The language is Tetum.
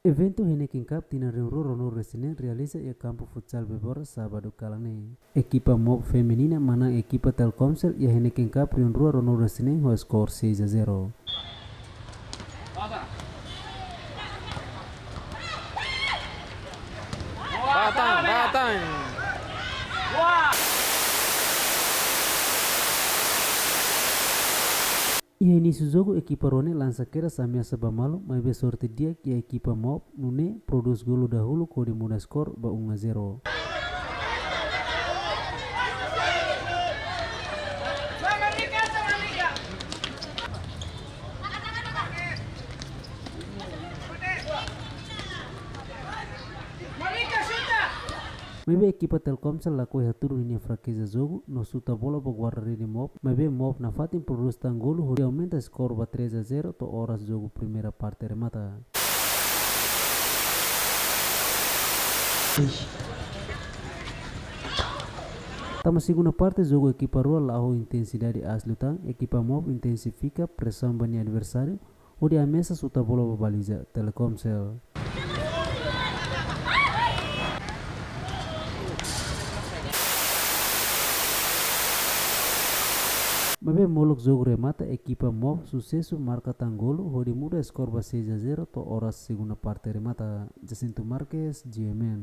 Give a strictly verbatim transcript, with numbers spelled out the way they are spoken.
Eventu Heineken Cup tinan rihun rua ruanulu-resin-neen realiza iha kampu futsal Bebora sábadu kalan ne'e. Ekipa Mob feminina manán ekipa Telkomsel iha Heineken Cup rihun rua ruanulu-resin-neen ho skor seis a zero. Batang, batang. Iha inísiu jogu ekipa rua ne'e lansa kedas ameasa ba malu, maibé sorte di'ak iha ekipa Mob, nune'e prodús golu dahuluk hodi muda skor ba um a zero. Maibé ekipa Telkomsel lakohi hatudu ninia frakeza jogu no xuta bola ba guarda-rede Mob, maibé Mob nafatin prodús tan golu hodi aumenta skor ba três a zero to'o oras jogu primeira parte remata. Tama segunda parte jogu ekipa rua la'o ho intensidade asli tan, ekipa Mob intensifika presaun ba nia adversáriu, hodi ameasa xuta bola ba baliza Telkomsel. Maibé molok jogu remata, ekipa Mob susesu marka tan golu hodi muda skor ba seis a zero to'o oras segunda parte remata. Jacinto Marques, G M N.